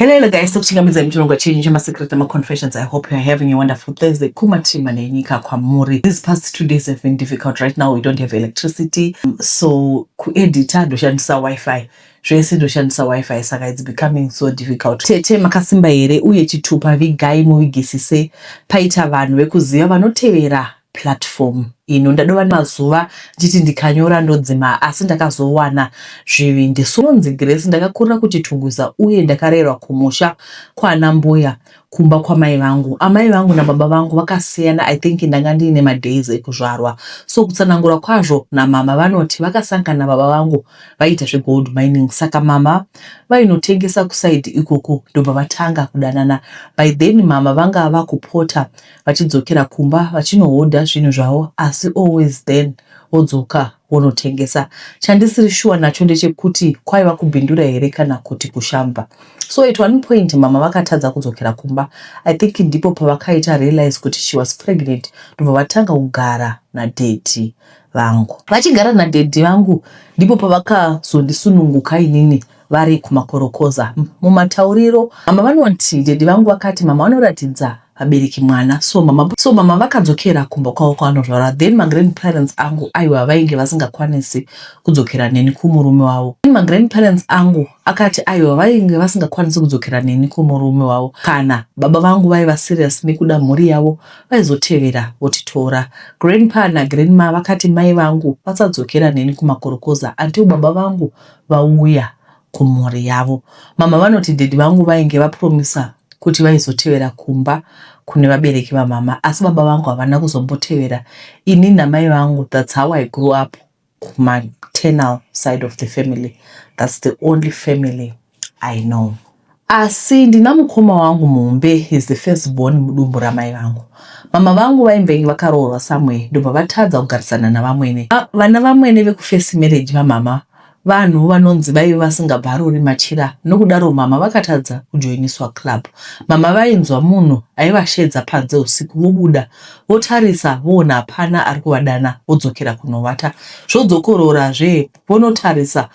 Hello, hello guys, tokuchingamidza muchirongwa chenyu chemasecret amaconfessions. I hope you are having a wonderful Thursday. Kumatima nenyika kwamuri. These past 2 days have been difficult. Right now we don't have electricity. So kuedita ndoshandisa Wi-Fi. Zvese ndoshandisa Wi-Fi, saka it's becoming so difficult. Tete, makasimba here? Uye chitupa vigai muvigisise paita vanhu vekuziva vanotevera platform ino. Ndadova mazuva ndichiti ndikanyora ndodzima, asi ndakazowana zvivindi. Sonzi Grace, ndakakurira kuChitungwiza uye ndakarerwa kumusha kwana mbuya, kumba kwamai vangu. Amai vangu nababa vangu vakasiyana, I think ndanga ndiine madays ekuzvarwa. So kutsanangura kwazvo namama, vanoti vakasangana baba vangu vaita zvegold mining, saka mama vainotengesa kuside ikoko, ndobva vatanga kudanana. By then mama vanga vakupota vachidzokera kumba vachinohodha zvinhu zvavo, asi always then vodzoka vonotengesa. Chandisiri shuwa nacho ndechekuti kwaiva kubhindura here kana kuti kushamba. So at one point mama vakatadza kudzokera kumba. I think ndipo pavakaita realize kuti she was pregnant, ndobva vatanga kugara nadaddy vangu. Vachigara nadaddy vangu ndipo pavakazondisununguka inini vari kumakorokoza. Mumatauriro mama vanoti daddy vangu vakati mama vanoratidza vabereki mwana. So mama vakadzokera kumba kwavo kwavanozvara. Then magrandparents angu, aiwa, vainge vasingakwanisi kudzokera neni kumurume wavo. Magrandparents angu akati aiwa, vainge vasingakwanisi kudzokera neni kumurume wavo. Kana baba vangu vaiva serious nekuda mhuri yavo, vaizotevera votitora. Grandpa nagrandma vakati mai vangu vasadzokera neni kumakorokoza until baba vangu vauya kumhuri yavo. Mama vanoti daddy vangu vainge vapromisa kuti vaizotevera kumba kune vabereki vamama, asi baba vangu havana kuzombotevera ini namai vangu. That's how I grew up kumaternal side of the family. That's the only family I know. Asi ndina mukoma wangu muhombe, is the first born mudumbu ramai vangu. Mama vangu vaimbenge vakaroorwa somewhere, ndobva vatadza kugarisana navamwene. Vana vamwene vekufirst marriage vamama, vanhu vanonzi vaive vasingabvaruri machira. Nokudaro mama vakatadza kujoiniswa club. Mama vainzwa munhu aivashedza panze usiku, vobuda votarisa, voona hapana ari kuvadana, vodzokera kunovata. Zvodzokororazve, vonotarisa,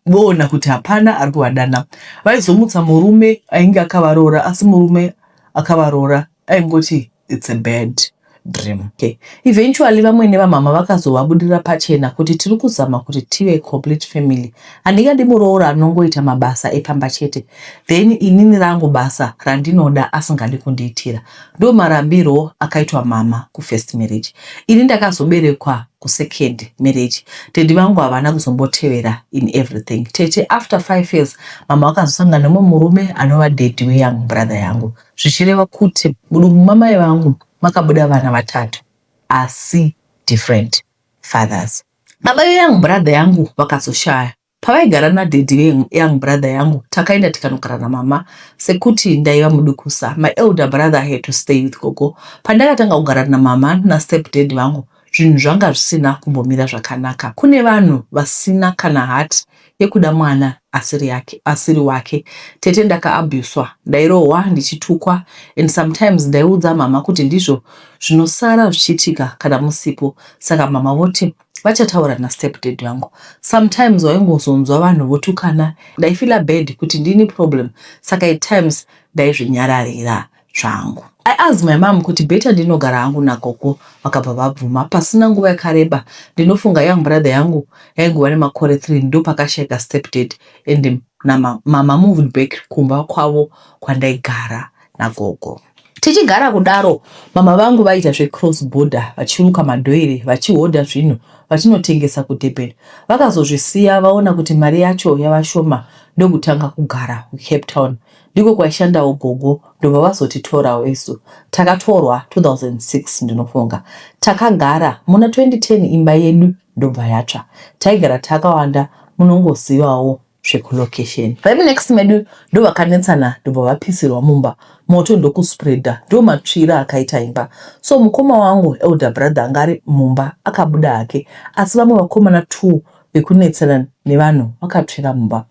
voona kuti hapana ari kuvadana. Vaizomutsa murume ainge akavaroora, asi murume akavaroora aingoti it's a bad dream. Okay. Eventually vamwene vamama vakazovabudira pachena kuti tiri kuzama kuti tive complete family, handingadi muroora anongoita mabasa epamba chete, then inini rangu basa randinoda asingadi kundiitira. Ndo marambiro akaitwa mama kufirst marriage. Ini ndakazoberekwa kusecond marriage. Daddy vangu havana kuzombotevera in everything. Tete, after 5 years mama vakazosangana nemumwe murume anova daddy weyoung brother yangu, zvichireva kuti mudumbu mamai vangu makabuda vana vatatu, asi different fathers. Baba veyoung brother yangu vakazoshaya pavaigara nadaddy veyoung brother yangu. Takaenda tikanogara namama sekuti ndaiva mudukusa. My elder brother had to stay with gogo. Pandakatanga kugara namama nastep dad vangu, zvinhu zvanga zvisina kumbomira zvakanaka. Kune vanhu vasina kana heart yekuda mwana asiri yake, asiri wake. Tete, ndakaabhuswa, ndairohwa, ndichitukwa, and sometimes ndaiudza mama kuti ndizvo zvinosara zvichiitika kana musipo. Saka mama voti vachataura nastepdad vangu. Sometimes waingozonzwa vanhu votukana. Ndaifeela bad kuti ndini problem, saka at times ndaizvinyararira zvangu. I asked my mom kuti better ndinogara hangu nagogo. Vakabva vabvuma. Pasina nguva yakareba, ndinofunga young brother yangu yaingova nemakore 3, ndo pakashayika stepdad and mama moved back kumba kwavo kwandaigara nagogo. Tichigara kudaro, mama vangu vaita zvecross border, vachiruka madhoiri, vachihodha zvinhu vachinotengesa kuDurban. Vakazozvisiya vaona kuti mari yacho yava shoma, ndokutanga kugara kuCape Town. Ndiko kwaishandawo gogo, ndobva vazotitorawo isu. Takatorwa 2006, ndinofunga takagara muna 2010. Imba yedu ndobva yatsva. Taigara takawanda, munongozivawo zvekulocation. Vemunext medu ndovakanetsana, ndobva vapisirwa mumba, moto ndokuspreada, ndo matsvira akaita imba. So mukoma wangu, elder brother, anga ari mumba, akabuda hake, asi vamwe vakomana two vekunetsana nevanhu vakatsvira mumba.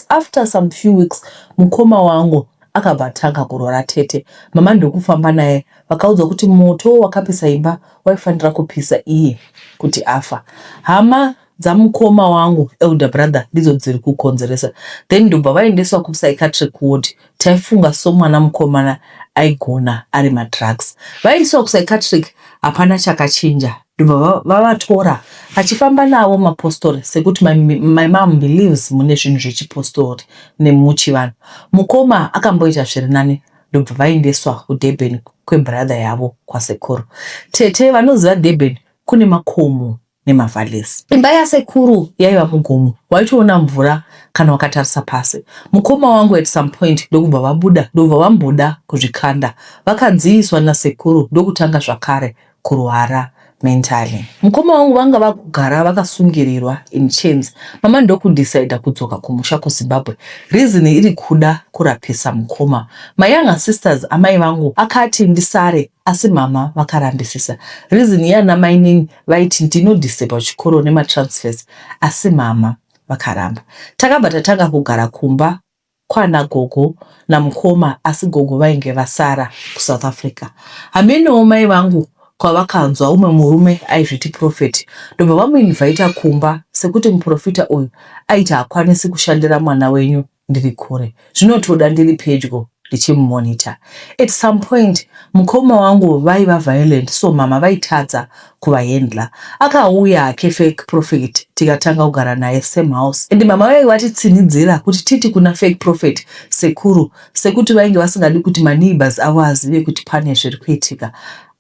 After some few weeks mukoma wangu akabva atanga kurwara, tete. Mama ndokufamba naye, vakaudzwa kuti moto wakapisa imba waifanira kupisa iye kuti afa. Hama Dzamukoma wangu, elder brother, ndidzo dziri kukonzeresa. Then ndobva vaendeswa kupsychiatric ward. Taifunga somwana mukomana aigona ari madrugs. Vaendeswa kupsychiatric, hapana chakachinja. Ndobva vavatora achifamba navo mapostori, sekuti my mom believes mune zvinhu zvechipostori nemuchivanhu. Mukoma akamboita zviri nani, ndobva vaendeswa kuDurban kwebrother yavo kwasekuru. Tete, vanoziva Durban, kune makomo nemavalleys. Imba yasekuru yaiva mugomo, waitoona mvura kana wakatarisa pasi. Mukoma wangu at some point ndokubva vabuda, ndobva vamboda kuzvikanda. Vakadziiswa nasekuru, ndokutanga zvakare kurwara mentally. Mukoma wangu vanga vakugara vakasungirirwa in chains. Mama ndokudecida kudzoka kumusha kuZimbabwe, reason iri kuda kurapisa mukoma. My sisters, amai vangu akati ndisare, asi mama vakarambisisa. Reason yana mainini vaiti ndinodisturba chikoro nematransfers, asi mama vakaramba. Takabva tatanga kugara kumba kwana gogo namukoma, asi gogo vainge vasara kuSouth Africa. Hamenewo mai vangu kwavakanzwa umwe murume aizviti prophet, ndobva vamuinvita kumba, sekuti muprofita uyu aiti haakwanisi kushandira mwana wenyu ndiri kure, zvinotoda ndiri pedyo ndichimumonita. At some point mukoma wangu vaiva violent, so mama vaitadza kuvahandla. Akauya hake fake prophet, tikatanga kugara naye same house, and mama vainge vatitsinidzira kuti titi kuna fake prophet sekuru, sekuti vainge vasingadi kuti maneighbors avo azive kuti pane zviri kuitika.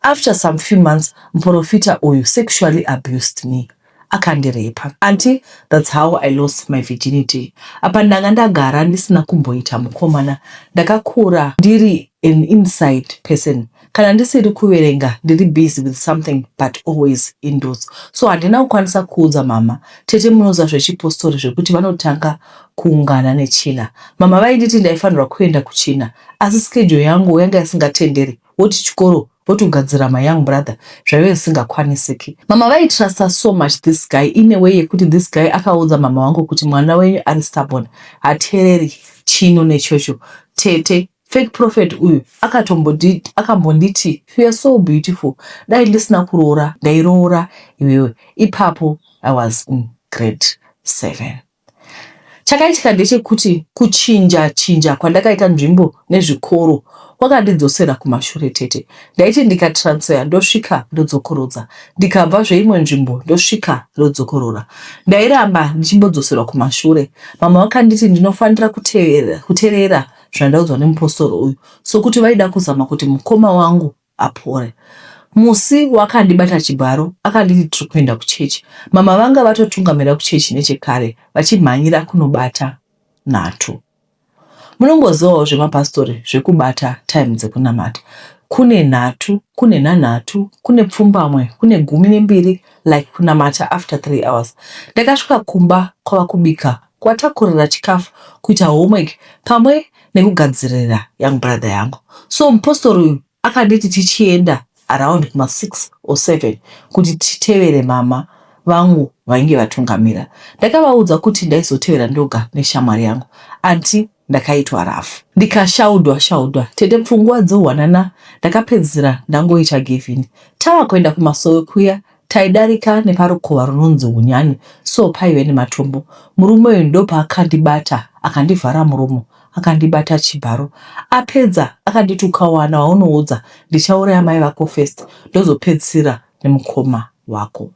After some few months, muprofita uyu sexually abused me, akandirepa. Aunty, that's how I lost my virginity. Apa ndanga ndagara ndisina kumboita mukomana. Ndakakura ndiri an inside person. Kana ndisiri kuverenga, ndiri busy with something, but always indoors, so handina kukwanisa kuudza mama. Tete, munoziva zvechipostori zvekuti vanotanga kuungana neChina. Mama vainditi ndaifanirwa kuenda kuChina, asi schedule yangu yanga isingatenderi. Woti chikoro, votogadzira mayoung brother, zvaive zvisingakwanisiki. Mama vaitrusta so much this guy in a way yekuti this guy akaudza mama vangu kuti mwana wenyu ari stubborn, hateereri chino nechocho. Tete, fake prophet uyu akambonditi, "You are so beautiful, dai ndisina kuroora ndairoora iwewe." Ipapo I was in grade 7. Chakaitika ndechekuti kuchinja chinja kwandakaita nzvimbo nezvikoro kwakandidzosera kumashure. Tete, ndaiti ndikatransfer ndosvika ndodzokorodza, ndikabva zveimwe nzvimbo ndosvika ndodzokorora. Ndairamba ndichimbodzoserwa kumashure. Mama vakanditi ndinofanira kuteerera zvandaudzwa nemupostori uyu, sokuti vaida kuzama kuti mukoma wangu apore. Musi wakandibata chibharo, akanditi tiri kuenda kuchechi. Mama vanga vatotungamira kuchechi nechekare, vachimhanyira kunobata nhatu. Munongozivawo zvemapastori zvekubata time dzekunamata. Kune nhatu, kune nhanhatu, kune pfumbamwe, kune 12, like kunamata after 3 hours. Ndakasvika kumba kwava kubika, kwatakurira chikafu, kuita homework pamwe nekugadzirira young brother yangu. So mupostori uyu akanditi tichienda around kuma6 or 7 kuti titevere mama vangu vainge vatungamira. Ndakavaudza kuti ndaizotevera ndoga neshamwari yangu. Aunty, ndakaitwa rafu, ndikashaudwa shaudwa. Tete, pfungwa dzohwanana, ndakapedzisira ndangoita give in. Tava kuenda kumasowe kuya, taidarika neparukova runonzi Unyani, so paive nematombo. Murume uyu ndopaakandibata, akandivhara muromo, akandibata chibharo. Apedza akanditi, "Ukawana waunoudza, ndichauraya mai vako first, ndozopedzisira nemukoma wako."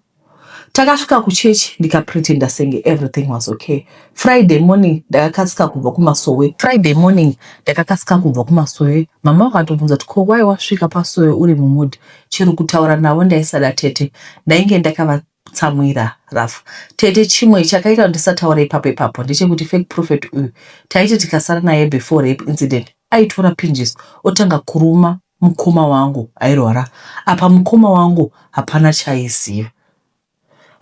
Takasvika kuchechi, ndikapretenda senge everything was okay. Friday morning ndakakasika kubva kumasowe. Friday morning ndakakasika kubva kumasowe. Mama vakatobvunza kuti, "Ko wai wasvika pasowe uri mumood?" Chero kutaura navo ndaisada. Tete, ndainge ndakavatsamwira rafu. Tete, chimwe chakaita kuti ndisataura ipapo ipapo ndechekuti fake prophet uyu, taiti tikasara naye before rape incident, aitora pinjisi otanga kuruma mukoma wangu airwara. Apa mukoma wangu hapana chaiziva.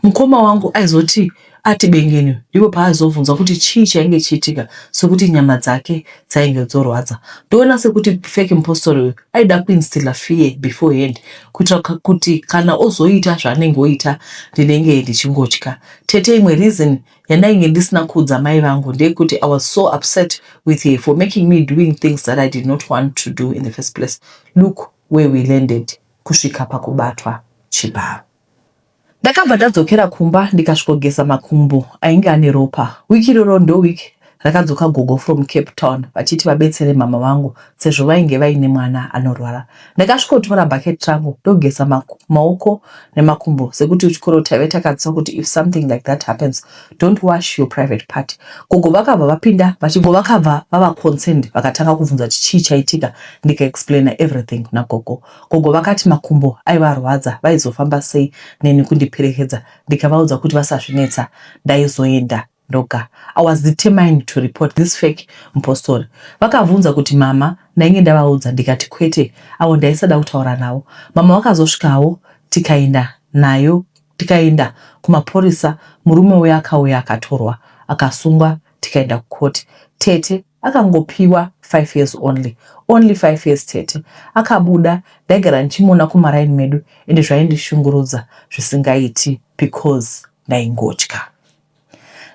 Mukoma wangu aizoti ati bengeni, ndipo paazobvunzwa kuti chii chainge chiitika, sekuti nyama dzake dzainge dzorwadza. Ndoona sekuti fake mupostori uyu aida kuinstilla fear beforehand, kuitira kuti kana ozoita zvaanenge oita, ndinenge ndichingotya. Tete, imwe reason yandainge ndisina kuudza mai vangu ndeyekuti I was so upset with her for making me doing things that I did not want to do in the first place. Look where we landed, kusvika pakubatwa chibharo. Ndakabva ndadzokera kumba ndikasvikogeza makumbo ainge ane ropa. Wiki iroro ndowiki rakadzoka gogo from Cape Town vachiti vabetsere mama vangu sezvo vainge vaine mwana anorwara. Ndakasvikotora bucket rangu ndogeza maoko nemakumbo sekuti kuchikoro taive takadzidziswa kuti if something like that happens, don't wash your private part. Gogo vakabva vapinda vachigo vakabva vava concerned, vakatanga kubvunza kuti chii chaitika. Ndikaexplaina everything kuna gogo. Gogo vakati makumbo aivarwadza, vaizofamba sei neni kundiperekedza. Ndikavaudza kuti vasazvinetsa, ndaizoenda ndoga. I was determined to report this fake mupostori. Vakabvunza kuti mama ndainge ndavaudza, ndikati kwete, avo ndaisada kutaura navo. Mama vakazosvikawo, tikaenda nayo, tikaenda kumapurisa. Murume uya akauya, akatorwa, akasungwa, tikaenda kukoti. Tete, akangopiwa 5 years only, only 5 years. Tete, akabuda. Ndaigara ndichimuona kumaraini medu, ende zvaindishungurudza zvisingaiti because ndaingotya.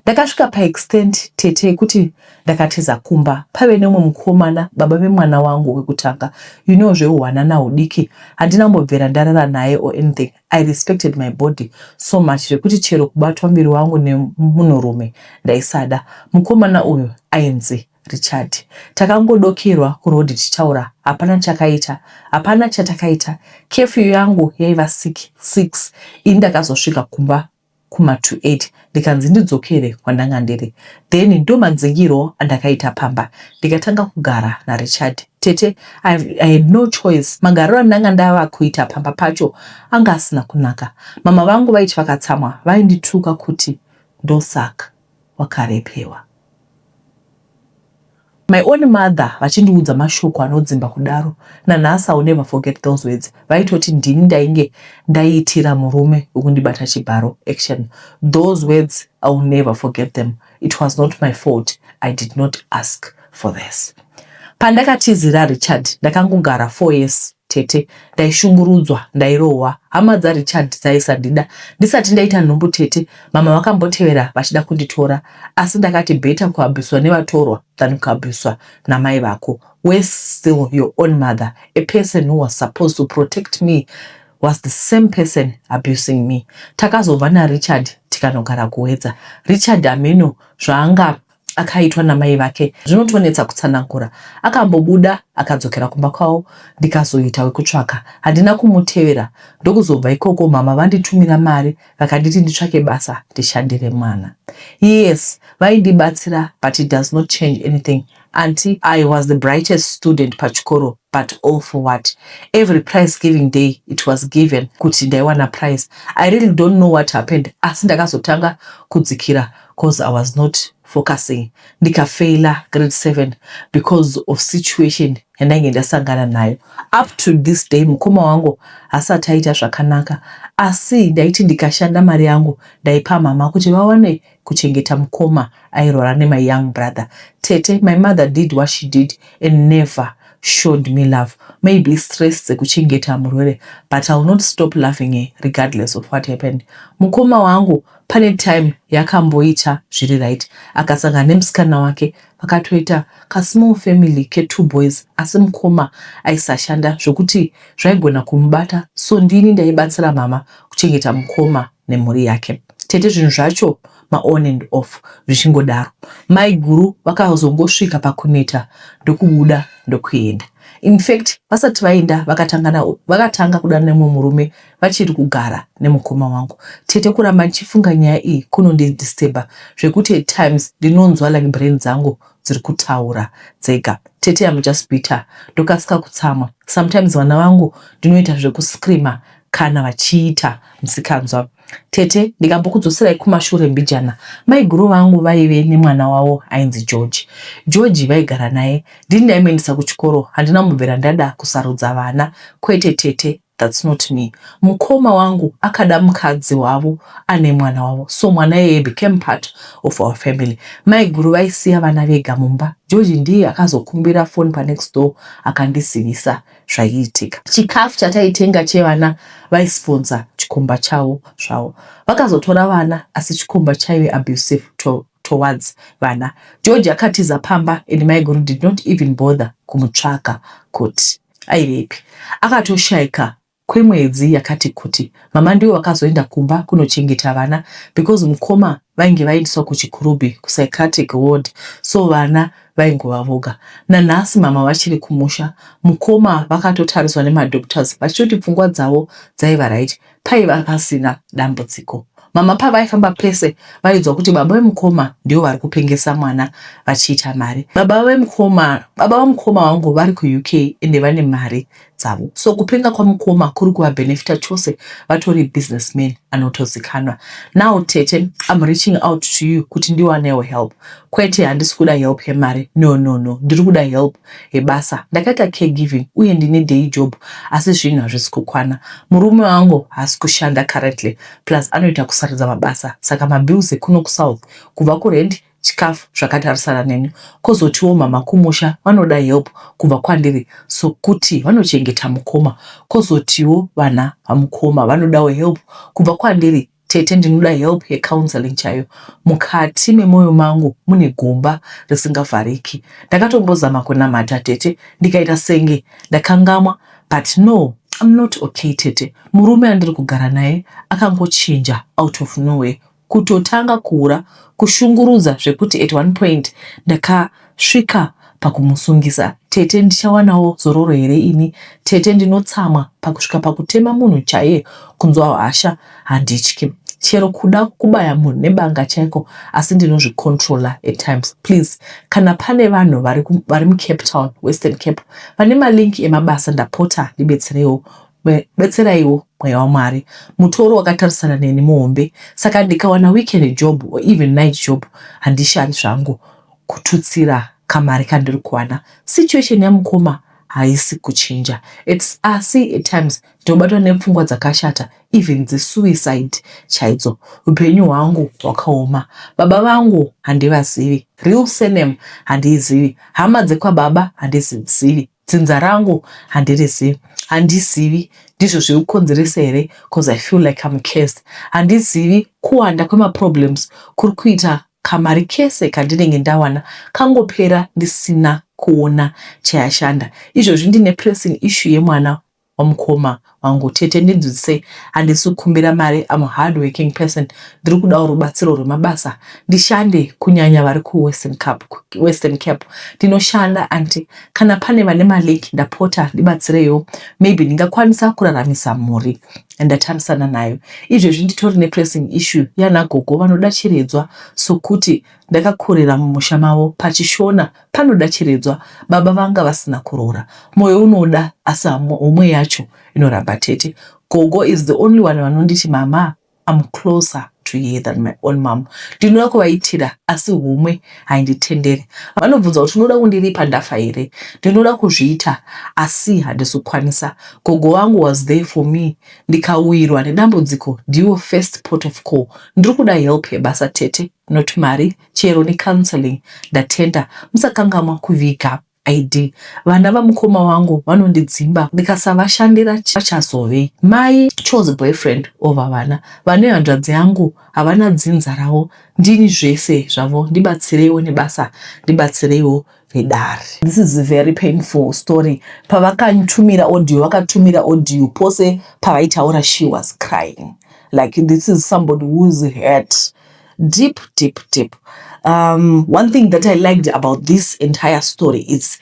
Ndakasvika paextent, tete, yekuti ndakatiza kumba. Paive nemumwe mukomana, baba vemwana wangu wekutanga. Zveuhwanana hudiki. Handina kumbobvera ndarara naye or anything. I respected my body so much zvekuti chero kubatwa muviri wangu nemunhurume ndaisada. Mukomana uyu ainzi Richard. Takangodokerwa kurodhi tichitaura. Hapana chakaita, hapana chatakaita. Curfew yangu yaiva 6. Ini ndakazosvika kumba kuma 8, ndikanzi ndidzokere kwandanga ndiri. Then ndo madzingiro andakaita pamba, ndikatanga kugara naRichard. Tete, I had no choice. Magariro andanga ndava kuita pamba pacho anga asina kunaka. Mama vangu vaiti vakatsamwa vaindituka kuti ndosaka wakarepewa. My own mother vachindiudza mashoko anodzimba kudaro. Nanhasi I will never forget those words. Vaitoti ndini ndainge ndaiitira murume wekundibata chibharo action. Those words, I will never forget them. It was not my fault. I did not ask for this. Pandakatizira Richard, ndakangogara 4 years. Tete, ndaishungurudzwa, ndairohwa. Hama dzaRichard dzaisandida. Ndisati ndaita nhumbu, tete, mama vakambotevera vachida kunditora, asi ndakati better kuabhuswa nevatorwa than kuabhuswa namai vako. Worse still, your own mother, a person who was supposed to protect me, was the same person abusing me. Takazobva naRichard tikanogara kuWedza. Richard, hameno zvaanga akaitwa namai vake, zvinotonetsa kutsanangura. Akambobuda akadzokera kumba kwavo, ndikazoita wekutsvaka. Handina kumutevera. Ndokuzobva ikoko mama vanditumira mari, vakanditi nditsvake basa ndishandire mwana. Yes, vaindibatsira, but it does not change anything. Aunty, I was the brightest student pachikoro, but all for what? Every prize giving day, it was given kuti ndaiwana prize. I really don't know what happened, asi ndakazotanga kudzikira 'cause I was not focusing. Ndikafeila grade 7 because of situation yandainge ndasangana nayo. Up to this day mukoma wangu hasati aita zvakanaka, asi ndaiti ndikashanda mari yangu ndaipa mama kuti vawane kuchengeta mukoma airwara nemy young brother. Tete, my mother did what she did and never showed me love. Maybe stress dzekuchengeta murwere, but I will not stop loving her regardless of what happened. Mukoma wangu pane time yakamboita zviri right, akasangana nemusikana wake, vakatoita kasmall family ke2 boys, asi mukoma aisashanda zvokuti zvaigona kumubata, so ndini ndaibatsira mama kuchengeta mukoma nemhuri yake. Tete, zvinhu zvacho maon and off zvichingodaro. Mai guru vakazongosvika pakuneta, ndokubuda ndokuenda. In fact, vasati vaenda vakatanga kudana nemumwe murume vachiri kugara nemukoma wangu. Tete, kuramba ndichifunga nyaya iyi kunondidisturba zvekuti at times ndinonzwa like brain dzangu dziri kutaura dzega. Tete, am just bitter. Ndokasika kutsamwa. Sometimes vana vangu ndinoita zvekuscreama kana vachiita musikanzwa. Tete, ndikambokudzoserai kumashure mbijana, maiguru vangu vaive nemwana wavo ainzi George. George vaigara naye. Ndini ndaimuendesa kuchikoro. Handina kumbobvera ndada kusarudza vana, kwete tete, that's not me. Mukoma wangu akada mukadzi wavo ane mwana wavo, so mwana iyeye became part of our family. Maiguru vaisiya vana vega mumba. George ndiye akazokumbira foni panext door akandizivisa zvaiitika. Chikafu chataitenga chevana vaisponsa chikomba chavo zvavo. Vakazotora vana, asi chikomba chaive abusive towards vana. George akatiza pamba and maiguru did not even bother kumutsvaka kuti aivepi. Akatoshayika. Kwemwedzi yakati kuti, mama ndivo vakazoenda kumba kunochengeta vana because mukoma vainge vaendeswa kuChikurubi kupsychiatric ward so vana vaingova voga. Nanhasi mama vachiri kumusha, mukoma vakatotariswa nemadoctors vachitoti pfungwa dzavo dzaiva right, paiva pasina dambudziko. Mama pavaifamba pese vaiudzwa kuti baba vemukoma ndivo vari kupengesa mwana vachiita mari. Baba vemukoma baba vamukoma vangu vari kuUK ende vane mari dzavo so kupenga kwamukoma kuri kuvabenefita chose vatori businessman anotozikanwa. Now tete I'm reaching out to you kuti ndiwanewo help. Kwete handisi kuda help yemari no no no ndiri kuda help yebasa. Ndakaita caregiving uye ndine day job asi zvinhu hazvisi kukwana. Murume wangu haasi kushanda currently plus anoita kusaridza mabasa saka mabills ekuno kusouth kubva kurent chikafu zvakatarisana neni. Kozotiwo mama kumusha vanoda help kubva kwandiri sokuti vanochengeta mukoma. Kozotiwo vana vamukoma vanodawo help kubva kwandiri Tete ndinoda help yecounseling chaiyo. Mukati memoyo mangu mune gomba risingavhariki. Ndakatombozama kunamata tete ndikaita senge ndakangamwa but no I'm not okay tete. Murume andiri kugara naye akangochinja out of nowhere kutotanga kuhura kushungurudza zvekuti at one point ndakasvika pakumusungisa. Tete ndichawanawo zororo here ini? Tete ndinotsamwa pakusvika pakutema munhu chaiye kunzwa hasha handityi. Chero kuda kubaya munhu nebanga chaiko asi ndinozvicontroller at times. Please kana pane vanhu vari, vari muCape Town, Western Cape vane malink emabasa ndapota ndibetsereiwo betseraiwo mweya waMwari. Mutoro wakatarisana neni muhombe saka ndikawana weekend job or even night job handishandi zvangu kututsira kamari kandiri kuwana. Situation yamukoma haisi kuchinja. It's asi at times ndinobatwa nepfungwa dzakashata even dzesuicide chaidzo. Upenyu hwangu hwakaoma. Baba vangu handivazivi. Real surname handiizivi. Hama dzekwababa handizivi. Dzinza rangu handirizivi. Handizivi ndizvo zviri kukonzeresa here cause I feel like I'm cursed. Handizivi kuwanda kwemaproblems kuri kuita kamari kese kandinenge ndawana kangopera ndisina kuona chayashanda. Izvozvi ndine pressing issue yemwana wamukoma wangu tete ndinzwisisei handisi kukumbira mari I'm a hard working person ndiri kudawo rubatsiro rwemabasa ndishande kunyanya vari kuwestern Cape, Western Cape ndinoshanda anti kana pane vane malink ndapota ndibatsireiwo maybe ndingakwanisa kuraramisa mhuri ndatarisana nayo izvezvi nditori nepressing issue yana gogo vanoda chiredzwa sokuti ndakakurira mumusha mavo pachishona Panoda chiredzwa baba vanga vasina kuroora. Moyo unoda asi homwe yacho inoramba tete. Gogo is the only one vanonditi mama I'm closer to her than my own mom. Ndinoda kuvaitira asi homwe hainditenderi. Vanobvunza kuti unoda kundiripa ndafa here? Ndinoda kuzviita asi handisi kukwanisa. Gogo vangu was there for me ndikawirwa nedambudziko ndivo first port of call. Ndiri kuda help yebasa tete not mari chero necounseling ndatenda musakangamwa kuviga ID vana vamukoma wangu vanondidzimba ndikasavashandira vachazovei mai chose boyfriend over vana vane hanzvadzi yangu havana dzinza ravo ndini zvese zvavo ndibatsireiwo nebasa ndibatsireiwo vedare. This is a very painful story. Pavakantumira audio, vakatumira audio pose pavaitaura she was crying. Like this is somebody who's hurt deep deep deep. One thing that I liked about this entire story is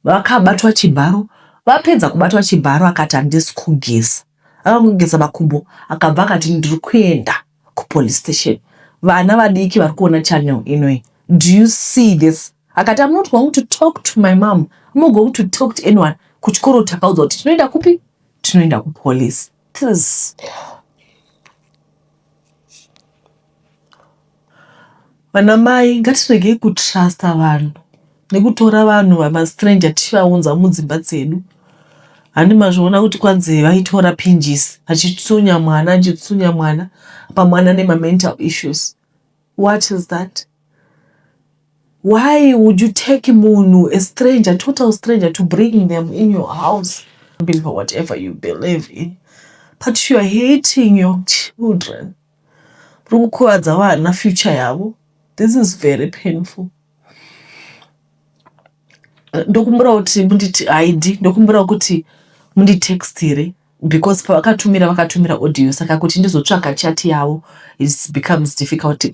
vakabatwa chibharo, vapedza kubatwa chibharo akati handisi kugeza. Akangogeza makumbo akabva akati ndiri kuenda kupolice station. Vana vadiki vari kuona channel inoyi, do you see this? Akati I'm not going to talk to my mom, I'm not going to talk to anyone. Kuchikoro takaudzwa kuti tinoenda kupi? Tinoenda kupolice. This Vana mai ngatiregei kutrusta vanhu nekutora vanhu vamastranger tichivaunza mudzimba dzedu. Handi mazviona kuti kwanzi vaitora pinjisi achitsunya mwana achitsunya mwana apa mwana nemamental issues. What is that? Why would you take munhu a stranger, total stranger to bring them in your house? Believe whatever you believe in. But you are hating your children. Uri kukuvadza vana future yavo. This is very painful. Ndokumbira kuti munditi ID, ndokumbira kuti munditextire. Because pavakatumira, vakatumira audio, saka kuti ndizotsvaga chat yavo, it becomes difficult.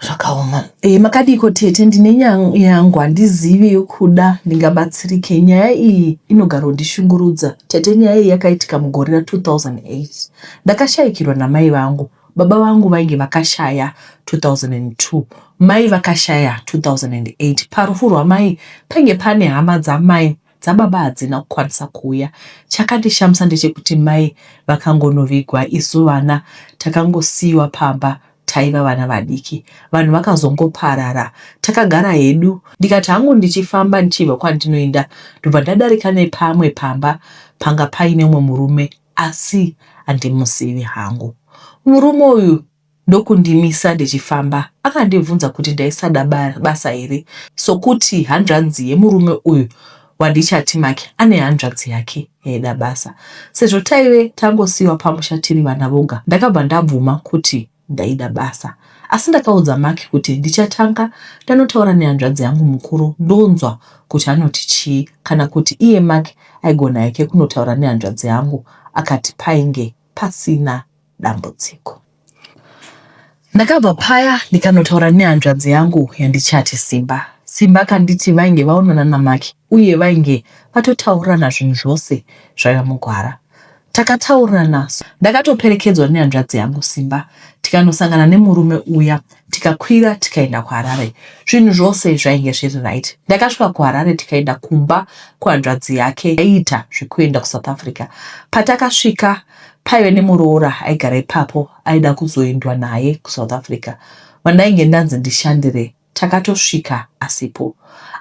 Zvakaoma. Makadiko tete? Ndine yangu, handizivi yokuda ndingabatsirike. Nyaya iyi inogara kundishungurudza, tete. Nyaya iyi yakaitika mugore ra2008. Ndakashayikirwa namai vangu. Baba vangu vainge vakashaya 2002, mai vakashaya 2008. Parufu rwamai painge pane hama dzamai, dzababa hadzina kukwanisa kuuya. Chakandishamisa ndechekuti mai vakangonovigwa, isu vana takangosiyiwa pamba. Taiva vana vadiki. Vanhu vakazongoparara, takagara hedu. Ndikati hangu ndichifamba ndichibva kwandinoenda, ndobva ndadarika nepamwe pamba panga paine umwe murume, asi handimuzivi hangu murume uyu. Ndokundimisa ndichifamba, akandibvunza kuti ndaisada basa here, sokuti hanzvadzi yemurume uyu wandichati Maki ane hanzvadzi yake yaida basa. Sezvo taive tangosiyiwa pamusha tiri vana voga, ndakabva ndabvuma kuti ndaida basa, asi ndakaudza Maki kuti ndichatanga ndanotaura nehanzvadzi yangu mukuru, ndonzwa kuti anoti chii, kana kuti iye Maki aigona hake kunotaura nehanzvadzi yangu. Akati painge pasina dambudziko. Ndakabva paya ndikanotaura nehanzvadzi yangu yandichati Simba. Simba akanditi vainge vaonana naMaki uye vainge vatotaurirana, zvinhu zvose zvaiva mugwara. Takataurirana. Ndakatoperekedzwa nehanzvadzi yangu Simba, tikanosangana nemurume uya, tikakwira tikaenda kuHarare. Zvinhu zvose zvainge zviri right. Ndakasvika kuHarare, tikaenda kumba kuhanzvadzi yake aiita zvekuenda kuSouth Africa. Patakasvika paive nemuroora aigara ipapo aida kuzoendwa naye kuSouth Africa, wandainge ndanzi ndishandire. Takatosvika asipo.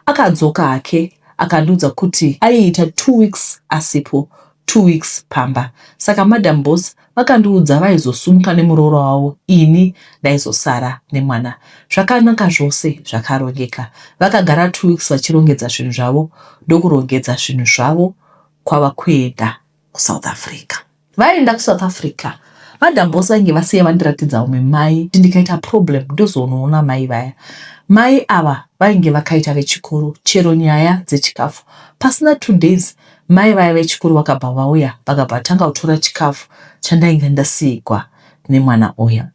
Akadzoka hake akandiudza kuti aiita 2 weeks asipo, 2 weeks pamba, saka Madam Boss vakandiudza vaizosumuka nemuroora wavo, ini ndaizosara nemwana. Zvakanaka, zvose zvakarongeka. Vakagara 2 weeks vachirongedza zvinhu zvavo, ndokurongedza zvinhu zvavo kwava kuenda kuSouth Africa. Vaenda kuSouth Africa, Madam Boss vainge vasiya vandiratidza umwe mai, kuti ndikaita problem ndozonoona mai vaya. Mai ava vainge vakaita vechikuru, chero nyaya dzechikafu. Pasina 2 days mai vaya vechikuru vakabva vauya, vakabva vatanga kutora chikafu chandainge ndasiyigwa nemwana uya.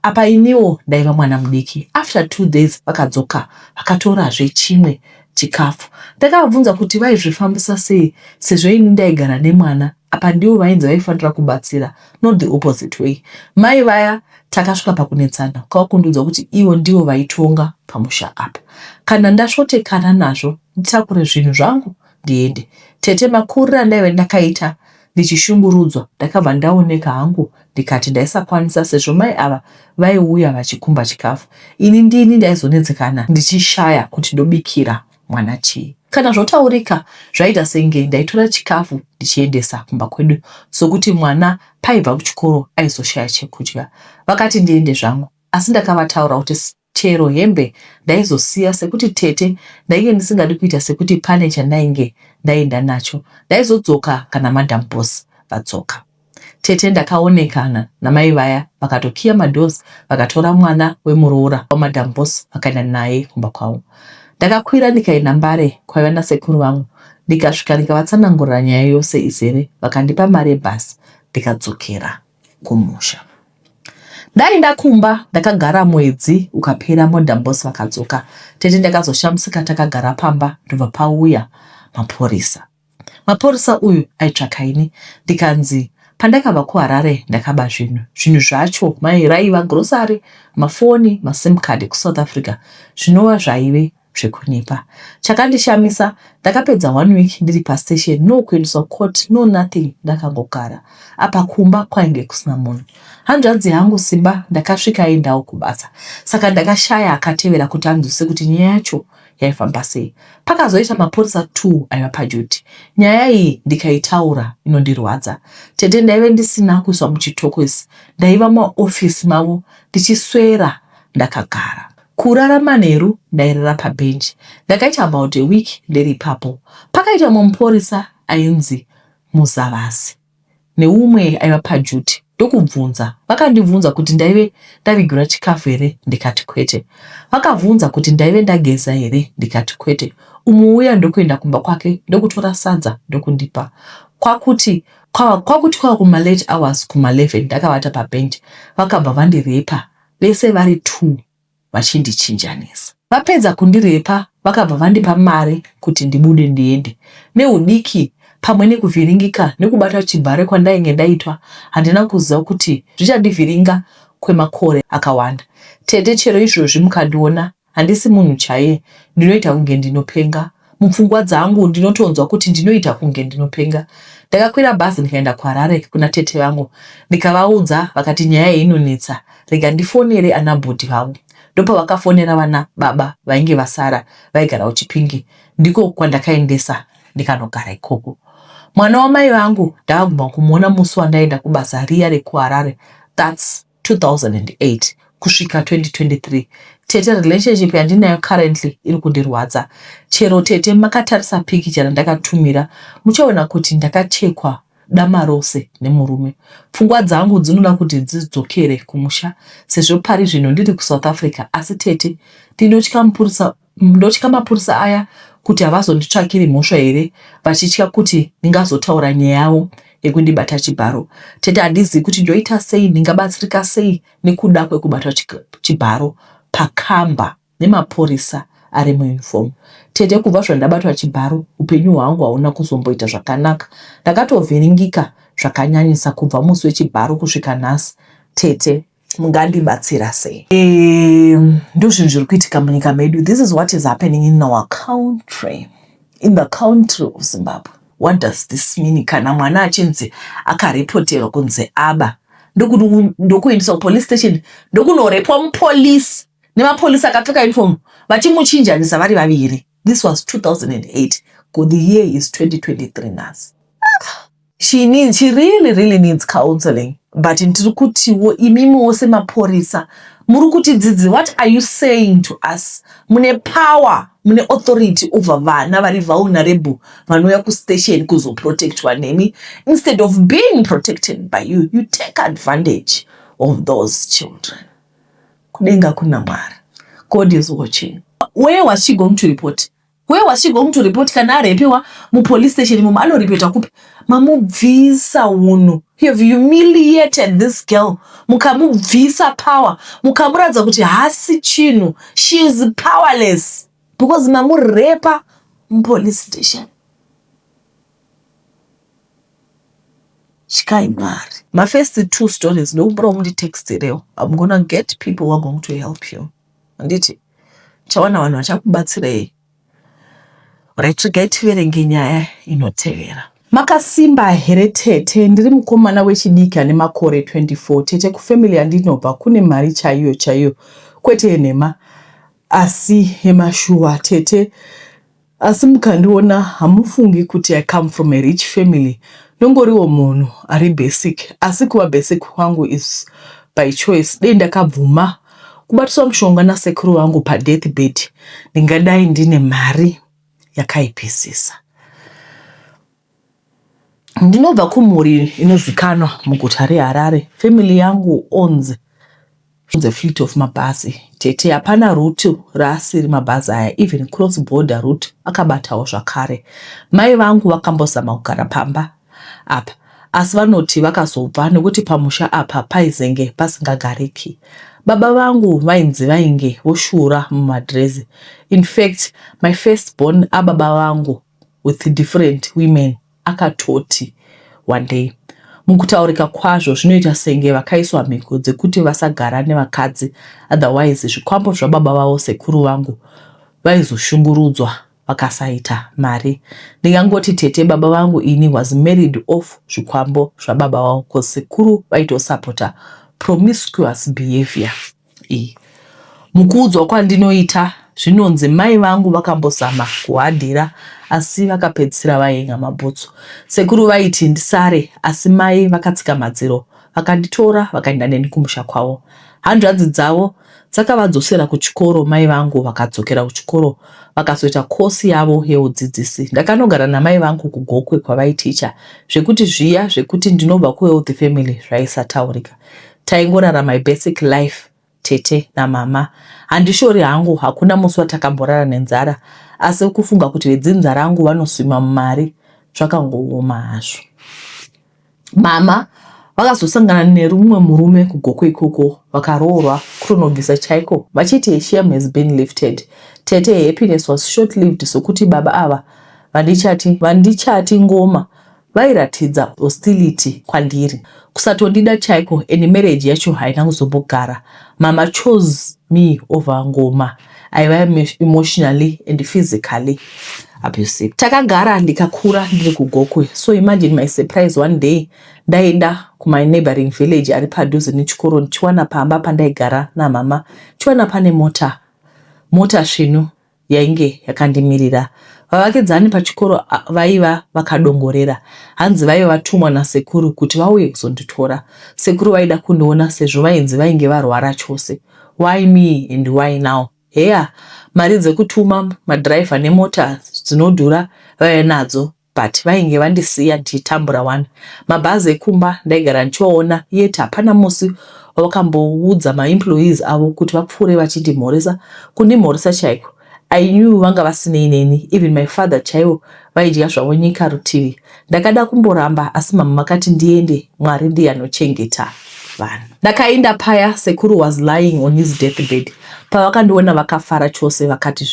Apa iniwo ndaiva mwana mudiki. After 2 days vakadzoka, vakatorazve chimwe chikafu. Ndakavabvunza kuti vaizvifambisa sei, sezvo ini ndaigara nemwana, apa ndivo vainzi vaifanira kubatsira, not the opposite way. Mai vaya takasvika pakunetsana, kwava kundiudza kuti ivo ndivo vaitonga pamusha apa, kana ndasvotekana nazvo nditakure zvinhu zvangu ndiende. Tete, makuriro andaive ndakaita ndichishungurudzwa, ndakabva ndaoneka hangu, ndikati ndaisakwanisa, sezvo mai ava vaiuya vachikumba chikafu, ini ndini ndaizonetsekana ndichishaya kuti ndobikira mwana chii. Kana zvotaurika, zvaita senge ndaitora chikafu ndichiendesa kumba kwedu, sokuti mwana paibva kuchikoro aizoshaya chekudya. Vakati ndiende zvangu, asi ndakavataura kuti chero hembe ndaizosiya, sekuti tete ndainge ndisingadi kuita sekuti pane chandainge ndaenda nacho. Ndaizodzoka kana Madam Boss vadzoka. Tete, ndakaonekana namai vaya, vakatokiya madoors, vakatora mwana wemuroora waMadam Boss, vakaenda naye kumba kwavo. Ndakakwira ndikaenda Mbare kwaiva nasekuru vangu, ndikasvika ndikavatsanangurira nyaya yose izere. Vakandipa mari yebhasi, ndikadzokera kumusha. Ndaenda kumba, ndakagara mwedzi ukapera. Madam Boss vakadzoka. Tete, ndakazoshamisika takagara pamba, ndobva pauya mapurisa. Mapurisa uyu aitsvaka ini, ndikanzi pandakabva kuHarare ndakaba zvinhu. Zvinhu zvacho mai raiva grocery, mafoni, maSIM card ekuSouth Africa, zvinova zvaive zvekunyepa. Chakandishamisa, ndakapedza one week ndiri pastation, no kuendeswa court, no nothing, ndakangogara. Apa kumba kwainge kusina munhu. Hanzvadzi yangu Simba ndakasvika aendawo kubasa, saka ndakashaya akatevera kuti anzwise kuti nyaya yacho yaifamba sei. Pakazoita mapurisa 2 aiva paduty. Nyaya iyi ndikaitaura inondirwadza. Tete, ndaive ndisina kuiswa muchitokisi, ndaiva maofisi mavo ndichiswera ndakagara. Kurara manheru ndairara pabhenji. Ndakaita about a week ndiri ipapo. Pakaita mumwe mupurisa ainzi Muzavasi neumwe aiva paduty, ndokubvunza. Vakandibvunza kuti ndaive ndavigirwa chikafu here, ndikati kwete. Vakabvunza kuti ndaive ndageza here, ndikati kwete. Umwe uya ndokuenda kumba kwake, ndokutora sadza, ndokundipa, kwakuti, Kwakuti kwava kumalate hours kuma11 ndakavata pabhenji, vakabva vandirepa vese vari two vachindichinjanisa. Vapedza kundirepa vakabva vandipa mari kuti ndibude ndiende. Nehudiki pamwe nekuvhiringika nekubatwa chibharo kwandainge ndaitwa handina kuziva kuti zvichandivhiringa kwemakore akawanda. Tete chero izvozvi mukandiona handisi munhu chaiye ndinoita kunge ndinopenga. Mupfungwa dzangu ndinotonzwa kuti ndinoita kunge ndinopenga. Ndakakwira bhazi ndikaenda kuHarare kuna tete vangu ndikavaudza vakati nyaya iyi inonetsa rega ndifonere ana bhudhi vavo. Ndopavakafonera vana baba vainge vasara vaigara kuChipinge ndiko kwandakaendesa ndikanogara ikoko. Mwana wamai vangu ndakaguma kumuona musi wandaenda kubasa riya rekuHarare that's 2008 kusvika 2023. Tete relationship yandinayo currently iri kundirwadza. Chero tete makatarisa pikicha randakatumira muchaona kuti ndakachekwa dama rose nemurume. Pfungwa dzangu dzinoda kuti dzidzokere kumusha sezvo pari zvino ndiri kuSouth Africa asi tete ndinotya mupurisa Ndotya mapurisa aya kuti havazonditsvakiri mhosva here vachitya kuti ndingazotaura nyaya yavo yekundibata chibharo. Tete handizivi kuti ndoita sei ndingabatsirika sei nekuda kwekubatwa chibharo pakamba nemapurisa ari muuniform. Tete kubva zvandabatwa chibharo upenyu hwangu hauna kuzomboita zvakanaka. Ndakatovhiringika zvakanyanyisa kubva musi wechibharo kusvika nhasi. Tete mungandibatsira sei? Ndozvinhu zviri kuitika munyika medu. This is what is happening in our country, in the country of Zimbabwe. What does this mean? Kana mwana achinzi akaripoterwa kunzi aba, ndokuendeswa kupolice station, ndokunorepwa mupolice nemapolisi akapfeka uniform vachimuchinjanisa vari vaviri. This was 2008. The year is 2023 nhasi. She needs, she really really needs counseling but ndiri kutiwo imimiwo semaporisa muri kutidzidzi what are you saying to us? Mune power, mune authority over vana vari vulnerable vanouya kustation kuzoprotectwa nemi. Instead of being protected by you, you take advantage of those children. Kudenga kuna Mwari. God is watching. Where was she going to report? Where was she going to report kana arepiwa mupolice station imomo anoripota kupi? Mamubvisa unhu. You have humiliated this girl. Mukamubvisa power. Mukamuratidza kuti haasi chinhu. She is powerless because mamurepa mupolice station. Tyai Mwari. Mafirst two stories ndokumbira munditextirewo. I'm gonna get people who are going to help you. Handiti? Chawana vanhu vachakubatsirei. Right, regai tiverenge nyaya inotevera. Makasimba here tete? Ndiri mukomana wechidiki ane makore 24. Tete, kufamily yandinobva kune mari chaiyo chaiyo, kwete yenhema asi yemashuwa. Tete, asi mukandiona hamufungi kuti I come from a rich family. Ndongoriwo munhu ari basic, asi kuva basic kwangu is by choice. Dei ndakabvuma kubatiswa mushonga nasekuru vangu padeath bed, ndingadai ndine mari yakaipisisa. Ndinobva kumhuri inozikanwa muguta reHarare. Family yangu owns a fleet of mabhazi. Tete, hapana route raasiri mabhazi aya, even cross border route akabatawo zvakare. Mai vangu vakambozama kugara pamba apa asi vanoti vakazobva nekuti pamusha apa paizenge pasingagariki. Baba vangu vainzi vainge voshura mumadhirezi. In fact, my first born ababa vangu with different women akatoti one day. Mukutaurika kwazvo zvinoita senge vakaiswa mhiko dzekuti vasagara nevakadzi otherwise zvikwambo zvababa vavo sekuru vangu vaizoshungurudzwa vakasaita mari. Ndingangoti tete baba vangu ini was married off zvikwambo zvababa vavo cause sekuru vaitosapota promiscuous behavior iyi. Mukuudzwa kwandinoita zvinonzi mai vangu vakambozama kuhadhira asi vakapedzisira vayenga mabhutsu. Sekuru vaiti ndisare asi mai vakatsika madziro vakanditora vakaenda neni kumusha kwavo. Hanzvadzi dzavo dzakavadzosera kuchikoro mai vangu vakadzokera kuchikoro vakazoita kosi yavo yeudzidzisi. Ndakanogara namai vangu kuGokwe kwavaiticha zvekuti zviya zvekuti ndinobva kuwealthy family zvaisataurika. Taingorarama basic life tete namama. Handishori hangu hakuna musi watakamborara nenzara asi kufunga kuti vedzinza rangu vanoswima mumari zvakangooma hazvo. Mama vakazosangana nerumwe murume kuGokwe ikoko, vakaroorwa kutonobvisa chaiko, vachiti shame has been lifted. Tete, happiness was short lived, sokuti baba ava vandichati vandichati Ngoma vairatidza hostility kwandiri, kusatondida chaiko, and marriage yacho haina kuzombogara. Mama chose me over Ngoma aiva emotionally and physically abusive. Takagara, ndikakura ndiri kuGokwe. So imagine my surprise one day ndaenda kuma neighboring village ari padhuze nechikoro, ndichiwana pamba pandaigara namama, chiwana pane mota svinu yainge yakandimirira. Vavakidzani pachikoro vaiva vakadongorera. Hanzi vaiva vatumwa nasekuru kuti vauye kuzonditora. Sekuru vaida kundiona sezvo vainzi vainge varwara chose. Why me and why now? Heya, mari dzekutuma madhiraivha nemota dzinodhura vaiva nadzo, but vainge vandisiya ndichitambura wani. Mabhazi ekumba ndaigara ndichiwaona, yet hapana musi wavakamboudza maemployees avo kuti vapfuure vachindimhoresa, kundimhoresa chaiko. I knew vanga vasinei neni. Even my father chaivo vaidya zvavo nyika rutivi. Ndakada kumboramba, asi mama vakati ndiende, Mwari ndiye anochengeta vanhu. Ndakaenda paya, sekuru was lying on his deathbed. Pavakandiona vakafara chose, vakati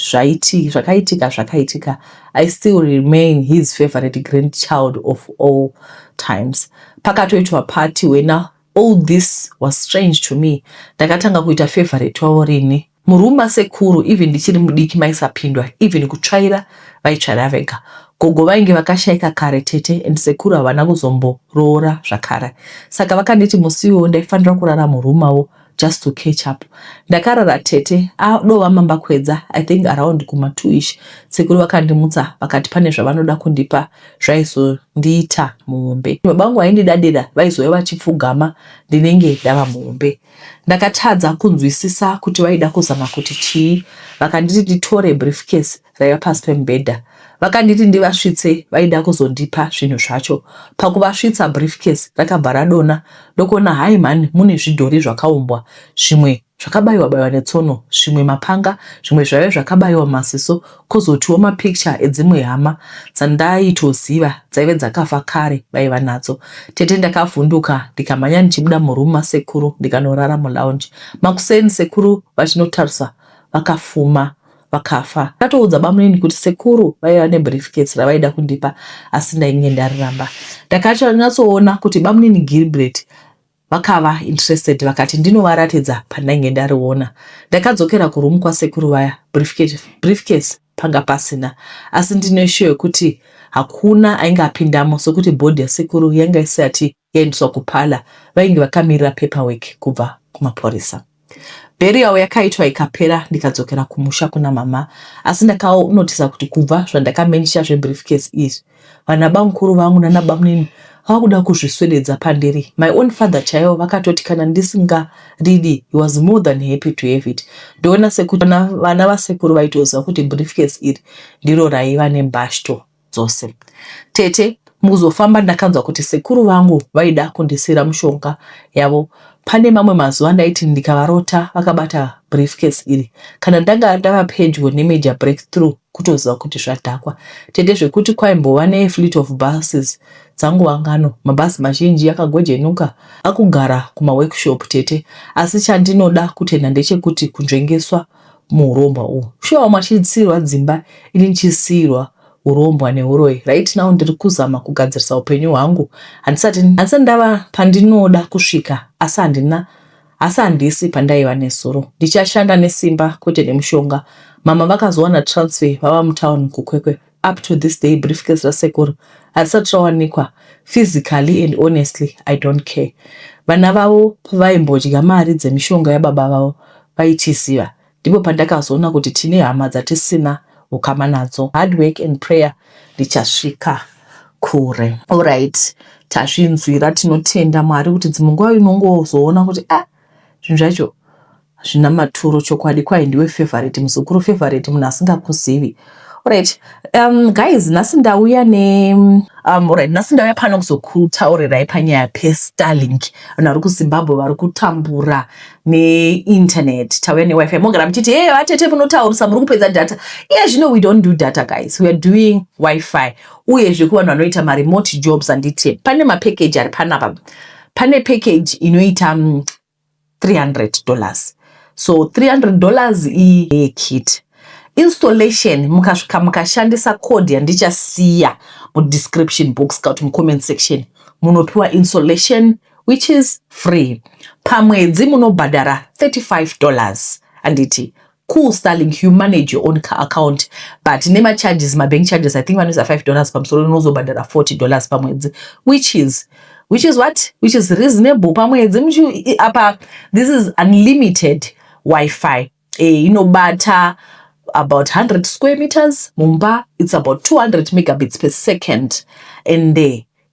zvakaitika zvakaitika, I still remain his favorite grandchild of all times. Pakatoitwa party wena. All this was strange to me. Ndakatanga kuita favorite wavo rini? Murume masekuru, even ndichiri mudiki, maisapindwa. Even kutsvaira vaitsvaira vega. Gogo vainge vakashayika kare, tete, and sekuru havana kuzomboroora zvakare, saka vakanditi musi iwowo ndaifanira kurara murume mavo just to catch up. Ndakarara, tete. Adova mambakwedza, I think around kuma2 ish, sekuru vakandimutsa, vakati pane zvavanoda kundipa zvaizondiita muhombe. Baba vangu vaindidadira, vaizouya vachipfugama ndinenge ndava muhombe. Ndakatadza kunzwisisa kuti vaida kuzama kuti chii. Vakanditi nditore briefcase raiva pasi pemubhedha. Vakanditi ndivasvitse, vaida kuzondipa zvinhu zvacho. Pakuvasvitsa, briefcase rakabva radona. Ndokuona, hai mani, mune zvidhori zvakaumbwa, zvimwe zvakabayiwa bayiwa netsono, zvimwe mapanga, zvimwe zvaiva zvakabayiwa maziso, kwozotiwo mapicture edzimwe hama dzandaitoziva dzaive dzakafa kare vaiva nadzo. Tete, ndakavhunduka, ndikamhanya ndichibuda murumu masekuru, ndikanorara mulounge. Makuseni sekuru vachinotarisa, vakafuma vakafa. Ndakatoudza bamunini kuti sekuru vaiva nebriefcase ravaida kundipa, asi ndainge ndariramba. Ndakanyatsoona kuti bamunini Gilbert vakava interested, vakati ndinovaratidza pandainge ndariona. Ndakadzokera kurumu kwasekuru vaya, briefcase panga pasina, asi ndine sure yekuti hakuna ainge apindamo, sokuti body yasekuru yanga isati yaendeswa kuparlour. Vainge vakamirira paperwork kubva kumapurisa. Burial yakaitwa ikapera, ndikadzokera kumusha kuna mama, asi ndakaonotisa kuti kubva zvandakamention zvebriefcase izvi, vana bamukuru vangu nanabamunini vakuda kuzviswededza pandiri. My own father chaivo vakatoti kana ndisingaridi, he was more than happy to have it. Ndoona sekuti vana vasekuru vaitoziva kuti briefcase iri ndiro raiva nembashto dzose. Tete, mukuzofamba ndakanzwa kuti sekuru vangu vaida kundisiyira mushonga yavo. Pane mamwe mazuva ndaiti ndikavarota vakabata briefcase iri, kana ndanga ndava pedyo nemajor breakthrough, kutoziva kuti zvadhakwa. Tete, zvekuti kwaimbova nefleet of buses dzanguva ngano, mabhazi mazhinji akagojenuka akugara kumaworkshop, tete. Asi chandinoda kutenda ndechekuti kunzvengeswa muurombwa uhu, shuwa vamwe achisiyirwa dzimba, ini ndichisiyirwa urombwa neuroyi. Right now ndiri kuzama kugadzirisa upenyu hwangu. Handisati ndava pandinoda kusvika, asi handina, asi handisi pandaiva nezuro. Ndichashanda nesimba, kwete nemushonga. Mama vakazowana transfer vava mutauni kuKwekwe. Up to this day briefcase rasekuru harisati rawanikwa physically, and honestly I don't care. Vana vavo pavaimbodya mari dzemishonga yababa vavo, vaitiziva. Ndipo pandakazoona kuti tine hama dzatisina ukama nadzo. Hard work and prayer, ndichasvika kure. Alright, tazvinzwira. Tinotenda Mwari kuti dzimwe nguva inongozoona kuti, ah, zvinhu zvacho zvina maturo chokwadi. Kwai ndiwe favorite muzukuru, favorite munhu asingakuzivi. Right, guys, nhasi ndauya ne right, nhasi ndauya pano kuzokutaurirai panyaya peStarlink. Vanhu vari kuZimbabwe vari kutambura neinternet, tauya neWiFi. Mogara muchiti, "Hey, vatete, munotaurisa, muri kupedza data." Iye zvino we don't do data, guys, we are doing WiFi. Uyezve kuvanhu vanoita maremote jobs, handiti pane mapackage ari panapa? Pane package inoita $300. So $300 iyi kit installation, mukasvika mukashandisa code yandichasiya mudescription box kana kuti mucomment section, munopiwa installation which is free. Pamwedzi munobhadhara $35, handiti? Cool. Starlink, you manage your own account, but nemacharges, mabank charges, I think vanoisa $5 pamusoro, unozobhadhara $40 pamwedzi, which is what, which is reasonable pamwedzi. Apa this is unlimited WiFi. Inobata about 100 square meters mumba. It's about 200 megabits per second and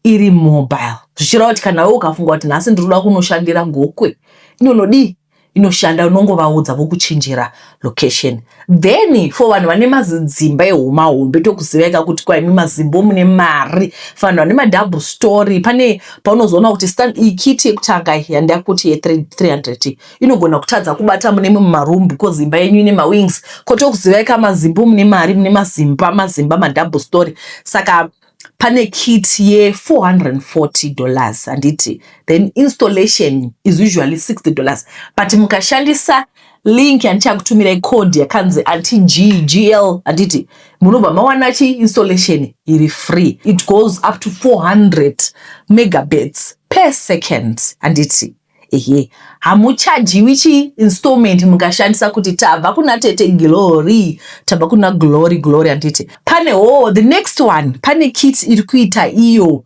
iri mobile, zvichireva kuti kana iwe ukafunga kuti nhasi ndiri kuda kunoshandira Gokwe, inonodii? Inoshanda. Unongovaudza, vokuchinjira location. Then for vanhu vane mazidzimba ehoma hombe, tokuzivaika kuti kwaimi mazimbo mune mari, vanhu vane madouble story, pane paunozoona kuti iyi kit yekutanga yandakuti ye300 inogona kutadza kubata mune mumaroom because imba yenyu ine mawings. Kotokuzivaika mazimbo mune mari, mune mazimba mazimba madouble story. Saka pane kit ye$440, handiti? Then installation is usually $60, but mukashandisa link yandichakutumirai, code yakanzi anti ggl, handiti munobva mawana chi installation iri free. It goes up to 400 megabits per second, handiti? Ehe, hamuchajiwi chi installment mukashandisa kuti tabva kuna Tete Glory, tabva kuna Glory Glory, handiti? Pane ho the next one, pane kit iri kuita iyo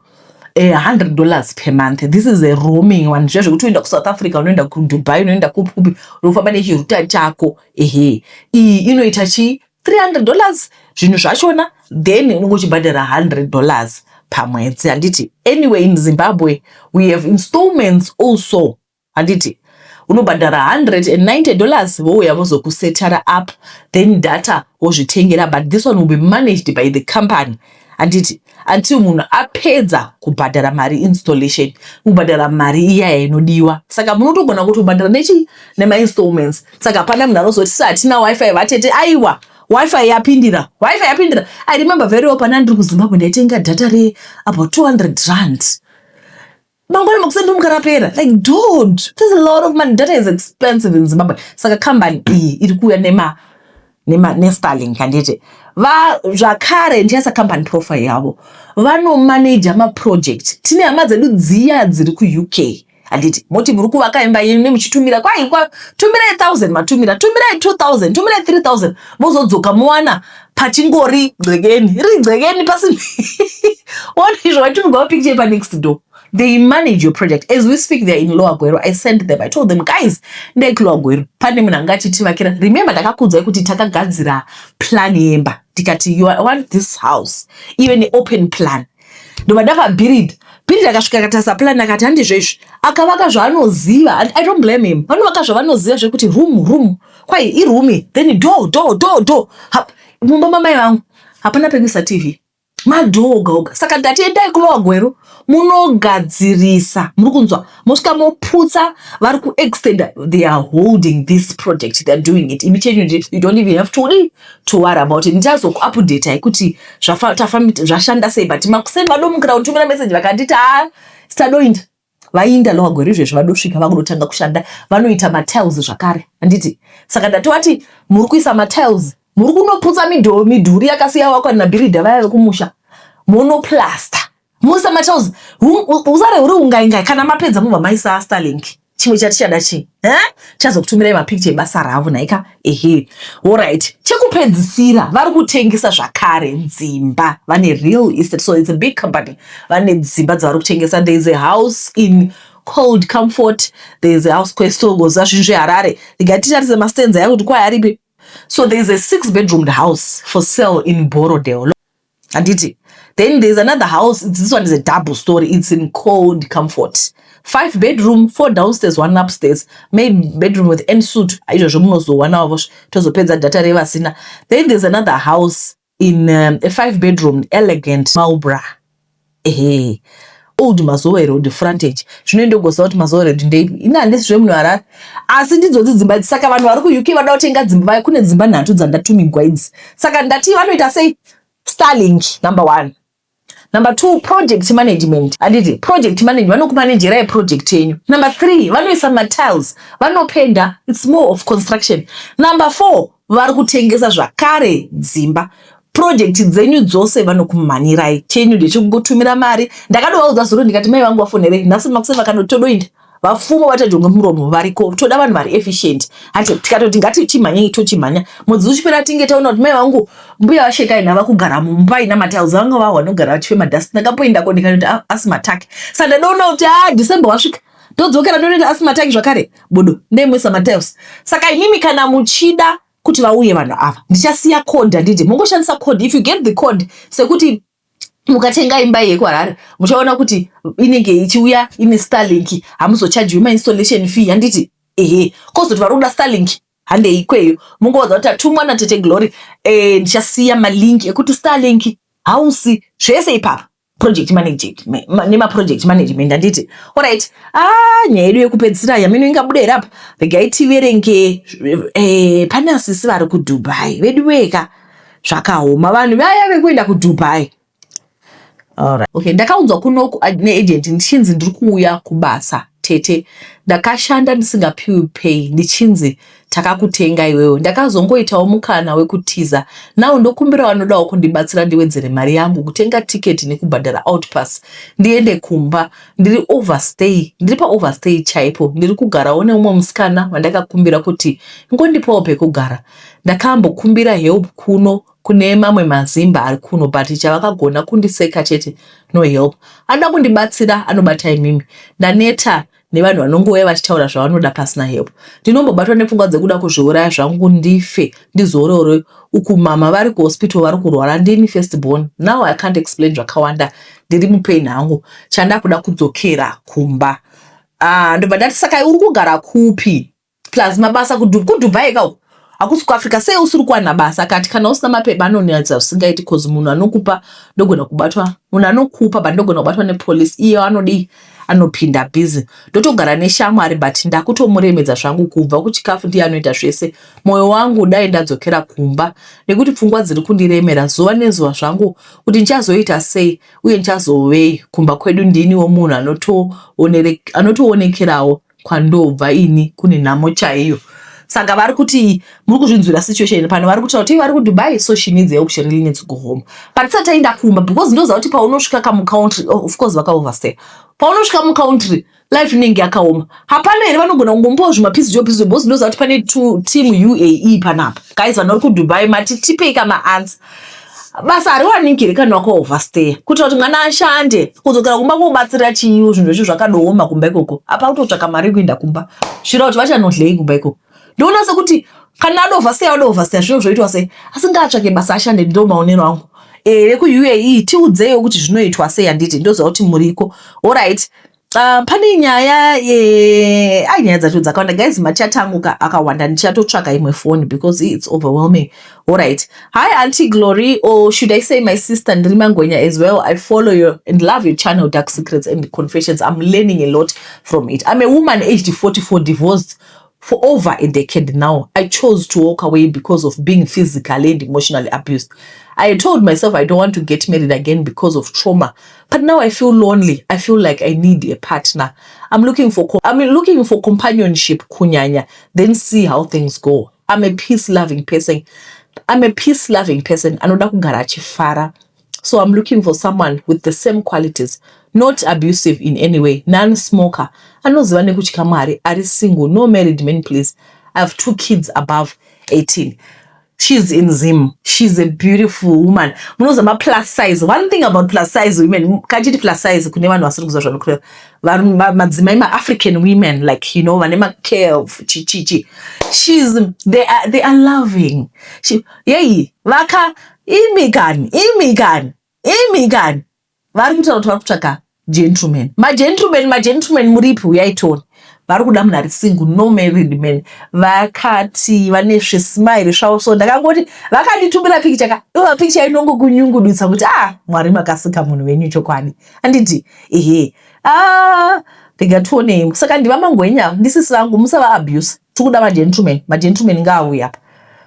$100 per month. This is a roaming one, zviya zvekuti unoenda kuSouth Africa, unoenda kuDubai, unoenda kupi kupi, unofamba nechirouter chako. Ehe, iyi inoita chi $300 zvinhu zvachona, then unenge uchibhadhara $100 pamwedzi, handiti? Anyway, in Zimbabwe we have installments also, handiti? Unobhadhara $190, vouya vozokusetara up, then data wozvitengera, but this one will be managed by the company, handiti, until munhu apedza kubhadhara mari installation, kubhadhara mari iyaya inodiwa. Saka munotogona kutobhadhara nechi nemainstallments. Saka hapana munhu anozoti, "Sa hatina WiFi, vatete." Aiwa, WiFi yapindira, WiFi yapindira. I remember very well, pana ndiri kuZimbabwe ndaitenga data re about R200. Mangwana makuseni ndomuka rapera. Like, dude, there's a lot of money. Data is expensive in Zimbabwe. Saka kambani iyi iri kuuya nema nema neStarlink, handiti? Va zvakare ndichaisa company profile yavo. Vanomaneja maproject. Tine hama dzedu dziya dziri kuUK, handiti? Moti muri kuvaka imba yenyu, muchitumira kwaikwa, tumirai 1000, matumira, tumirai 2000, tumirai 3000, mozodzoka muwana pachingori gcekeni, riri gcekeni pasina. Ona izvo, vatumirwa mapicture panext door. They manage your project. As we speak, they're in Lower Gweru. I sent them, I told them, "Guys, ndai kuLower Gweru, pane munhu anga achitivakira." Remember ndakakuudzai kuti takagadzira plan yemba, tikati you want this house ive neopen plan. Ndobva ndapa builder. Builder akasvika, akatarisa plan, akati, "Handizvo izvi." Akavaka zvaanoziva. I don't blame him. Vanovaka zvavanoziva, zvekuti room, room, kwai iroom, then door, door, door, door. Mumba mamai vangu hapana pekuisa TV, madoor oga oga. Saka ndati, "Endai kuLower Gweru, munogadzirisa." Muri kunzwa? Mosvika moputsa. Vari kuextenda. They are holding this project, they are doing it. Imi chenyu, you don't even have to worry about it. Ndichazokuupdatai kuti zvashanda sei, but makuseni vadomukira kutumira message, vakanditi, "Ha, sitadoinda." Vainda Lower Gweru izvezvi, vadosvika, vakudotanga kushanda. Vanoita matiles zvakare, handiti? Saka ndatovati, "Muri kuisa matiles, muri kunoputsa midhuri yakasiya vakwa nabuilder vaya vekumusha, monoplasta, muisa matiles, usare huri ungaingai. Kana mapedza, mobva maisa Starlink." Chimwe chatichada chii? Chazokutumirai mapicture ebasa ravo nhaika. Ehe, alright, chekupedzisira, vari kutengesa zvakare dzimba. Vane real estate, so it's a big company. Vane dzimba dzavari kutengesa. There is a house in Cold Comfort, there is a house kwestogoza, zvinhu zveHarare. Ndingatitarise mastands aya kuti kwai aripi. So there is a six bedroomed house for sale in Borrowdale, handiti? Then there's another house. This one is a double story. It's in Cold Comfort, five bedroom, four downstairs, one upstairs, main bedroom with en suite. Izvozvo munozowanawo, tozopedza data revasina. Then there's another house. In a five bedroom elegant Marlborough, ehe, Old Mazowe Road frontage. Zvino ndogoziva kuti Mazowe Road ndeipi. Ini handisi zvemunhu Harare, asi ndidzodzi dzimba idzi. Saka vanhu vari kuUK vada kutenga dzimba, kune dzimba nhatu dzandatumigwa idzi. Saka ndati vanoita sei? Starlink number one. Number two, project management, handiti? Project management, vanokumanejerai project yenyu. Number three, vanoisa matiles, vanopenda. It's more of construction. Number four, vari kutengesa zvakare dzimba. Project dzenyu dzose vanokumhanirai. Chenyu ndechekungotumira mari. Ndakadovaudza zuro, ndikati mai vangu vafonerei nhasi makuseni, vakanotodoinda vapfuma vatadonga muromo variko. Toda vanhu vari efficient hati tikatoti ngatichimhanyei, tochimhanya. Mwedzi uchipera tinge taona kuti mai vangu, mbuya vashekai, nava kugara mumba ina matiles. Vanga vahwa nogara vachifema dust. Ndakamboendako ndikanoti asthma attack. Saka ndadoona kuti a December wasvika, ndodzokera ndonoita asthma attack zvakare. Bodo, ndemuisa matiles. Saka imimi kana muchida kuti vauye vanhu ava, ndichasiya code, handiti? Mungoshandisa code. If you get the code, sekuti mukatenga imba yekuHarare, muchaona kuti inenge ichiuya ine Starlink, hamuzochajiwi mainstallation fee, handiti? Ehe, kozoti vari kuda Starlink, handei ikweyo, mungoudza kuti atumwa natete Glory. Ndichasiya malink ekuti Starlink house zvese ipapa, project management nemaproject management, handiti? Alright, ah, nyaya yedu yekupedzisira yamino ingabuda here apa? Regai tiverenge. Pane asisi vari kuDubai. Vedu weka, zvakaoma, vanhu vaya vekuenda kuDubai. Alright. Okay, ndakaunzwa kuno neagent ndichinzi ndiri kuuya kubasa. Tete, ndakashanda ndisingapiwi pay, ndichinzi takakutenga iwewe. Ndakazongoitawo mukana wekutiza. Now ndokumbira vanodawo kundibatsira ndiwedzere mari yangu kutenga tiketi nekubhadhara outpass ndiende kumba. Ndiri overstay, ndiri paoverstay chaipo. Ndiri kugarawo neumwe musikana wandakakumbira kuti ngondipawo pekugara. Ndakambokumbira help kuno kune mamwe mazimba ari kuno, but chavakagona kundiseka chete. No help. Anoda kundibatsira anobata imimi. Ndaneta nevanhu vanongouya vachitaura zvavanoda pasina help. Ndinombobatwa nepfungwa dzekuda kuzviuraya zvangu, ndife ndizorore. Uku mama vari kuhospital, vari kurwara. Ndini first born. Now I can't explain zvakawanda, ndiri mupain hangu. Chandakuda kudzokera kumba. Ah, ndobva ndati, saka uri kugara kupi? Plus mabasa kuDubai kauko, hakusi kuAfrica. Sei usiri kuwana basa? Akati kana usina mapepa anonetsa zvisingaiti, 'cause munhu anokupa ndogona kubatwa, munhu anokupa, but ndogona kubatwa nepolice. Iye anodii? Anopinda busy. Ndotogara neshamwari, but ndakutomuremedza zvangu. Kubva kuchikafu ndiye anoita zvese. Mwoyo wangu dai ndadzokera kumba, nekuti pfungwa dziri kundiremera zuva nezuva zvangu, kuti ndichazoita sei uye ndichazovei kumba kwedu. Ndiniwo munhu anotoonekerawo kwandobva ini, kune nhamo chaiyo. Saka vari kuti, muri kuzvinzwira situation pano, vari kutaura kuti vari kuDubai, so she needs help, she really needs to go home. But tisati taenda kumba, because ndoziva kuti paunosvika kamucountry, oh, of course vakaoverstay, paunosvika mucountry life inenge yakaoma. Hapana here vanogona kungombowo zvimapiece job piece? Because ndoziva kuti pane team UAE panapa. Guys, vanhu vari kuDubai, mati tipei kamaanswer. Basa hariwaniki here kana wakaoverstay, kuitira kuti mwana ashande? Kudzokera kumba kobatsira chiiwo? Zvinhu zvacho zvakadooma kumba ikoko. Apa kutotsvaka mari yekuenda kumba, svira kuti vachanodlei kumba ikoko. Ndoona sekuti kana adoverstay, adoverstay, zvino zvoitwa sei? Asi ngaatsvake basa ashande, ndo maonero angu. VekuUAE, tiudzeiwo kuti zvinoitwa sei, handiti? Ndoziva kuti muriko. Alright. Pane nyaya, ai, nyaya dzacho dzakawanda guys, machati angu akawanda. Ndichatotsvaka imwe foni because it's overwhelming. Alright. Hi Auntie Glory, or should I say my sister? Ndiri mangwenya as well. I follow you and love your channel, Dark Secrets and Confessions. I'm learning a lot from it. I'm a woman aged 44, divorced for over a decade now. I chose to walk away because of being physically and emotionally abused. I told myself I don't want to get married again because of trauma. But now I feel lonely. I feel like I need a partner. I'm looking for companionship kunyanya, then see how things go. I'm a peace loving person. I'm a peace loving person. Anoda kugara achifara. So I'm looking for someone with the same qualities, not abusive in any way, non-smoker, anoziva nekutya Mwari, ari single, no married men please. I have two kids above 18. She's in Zim. She's a beautiful woman. Munoziva ma-plus size. One thing about plus size women, kachiti plus size kune vanhu vasiri kuziva zvanokureva. Madzimai, ma-African women, like vane macurve, chichichi. She's they are loving. She, yei, vaka imi kani, imi kani, imi kani. Vari kutaura kuti vari kutsvaka gentleman. Magentleman, magentleman muripi? Uyai tione. Vari kuda munhu ari single, no married man. Vakati vane zvismile zvavo, so ndakangoti vakanditumira picture ka, iva picture inongokunyungudutsa kuti, ah, Mwari makasika munhu wenyu chokwadi, anditi? Ehe, ah, ndingationei. Saka ndiva Mangwenya, ndisisi vangu, musava abuse. Tikuda magentleman, magentleman ngaauya apa.